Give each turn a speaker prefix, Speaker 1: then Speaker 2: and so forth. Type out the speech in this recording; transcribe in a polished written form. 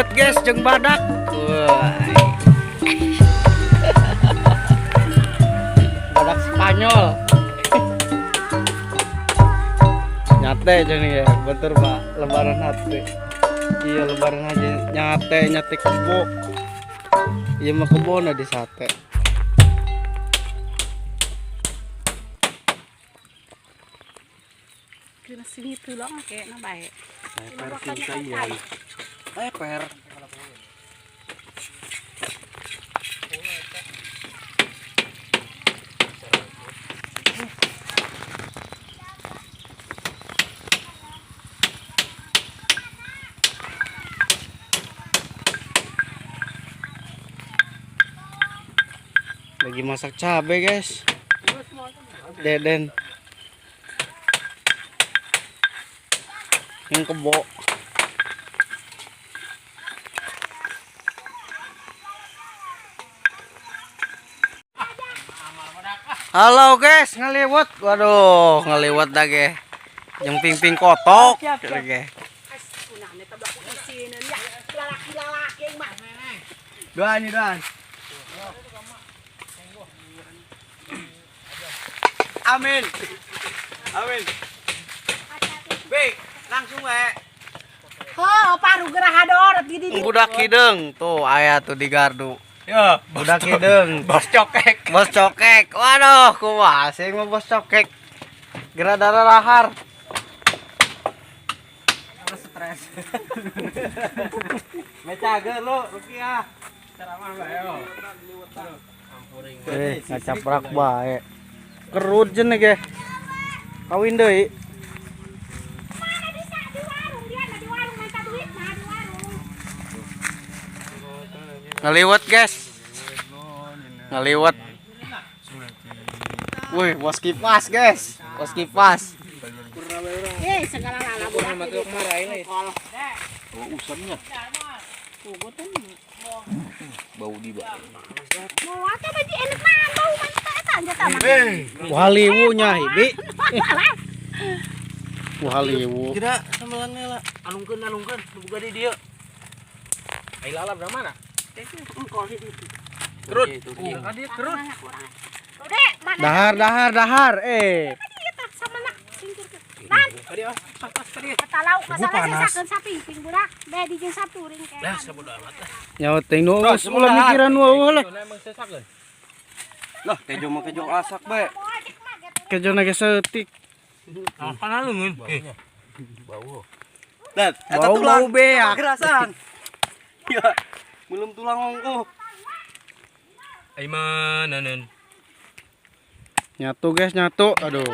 Speaker 1: Ngaliwet guys jeung badak. Wah. Badak Spanyol. Nyate jeung ya, betul Pak. Lebaran hati. Iya lebaran aja nyate nyate kebo. Iya mah kebona di sate.
Speaker 2: Kena sini tulang kayak na bae.
Speaker 1: Leper cinta iya. Leper. Lagi masak cabe guys. Deden. Yang kebo. Halo guys, ngaliwat. Waduh, ngaliwat dah ge. Yang ping-ping kotok ge. Doan nih, doan. Amin. Amin. B, langsung we.
Speaker 2: Heuh, paru gerah hador di dieu.
Speaker 1: Budak hideung tuh aya tuh di gardu.
Speaker 3: Ya,
Speaker 1: budak hideung.
Speaker 3: Bos cokek.
Speaker 1: Bos cokek. Waduh, kumaha sih mah bos cokek. Gerah darah lahar.
Speaker 3: Aku stres. Mecageun lu, rupiah. Ceramah bae yo.
Speaker 1: Eh, ngacaprak bae. Kerut cenah ge. Kawin deui.
Speaker 2: Mana bisa di warung dia di warung minta duit mah di warung.
Speaker 1: Ngaliwat guys. Ngaliwat. Wih, bos kipas guys. Bos kipas.
Speaker 2: Eh, segala lala budak.
Speaker 4: Oh, usamnya. Bau di bawah.
Speaker 2: Mau atau baju enak mah bau mantap eta anjata mah.
Speaker 1: Wah, liwu nya hibi. Wah, liwu.
Speaker 3: Kira sambelannya lah. Alungkeun alungkeun, buka di dieu. Ai lalap dari mana?
Speaker 2: Engkol di ditu.
Speaker 3: Kerut. Tadi kerut.
Speaker 2: Udah, mana?
Speaker 1: Dahar, dahar, dahar. Eh.
Speaker 2: Tadi eta sama nak singkir ke. Nan,
Speaker 3: Tadi ah, pas tadi.
Speaker 2: eta lauk masalah sesakeun sapi ping budak, bae di jeung saturing kayak.
Speaker 3: Lah, sabodo amat lah.
Speaker 1: Nyawa teh nu geus ulah mikiran weuh lah.
Speaker 3: Emang sesakeun.
Speaker 4: Lah, kejo mah kejo asak bae.
Speaker 1: Kejo na ge seutik.
Speaker 3: Apa alungeun?
Speaker 4: Bau. Dan eta
Speaker 1: Bau
Speaker 4: tulang
Speaker 1: bau beak.
Speaker 4: Kerasan. Ya, belum tulang ongko.
Speaker 3: Ai mana neun?
Speaker 1: Nyatu guys, nyatu. Aduh.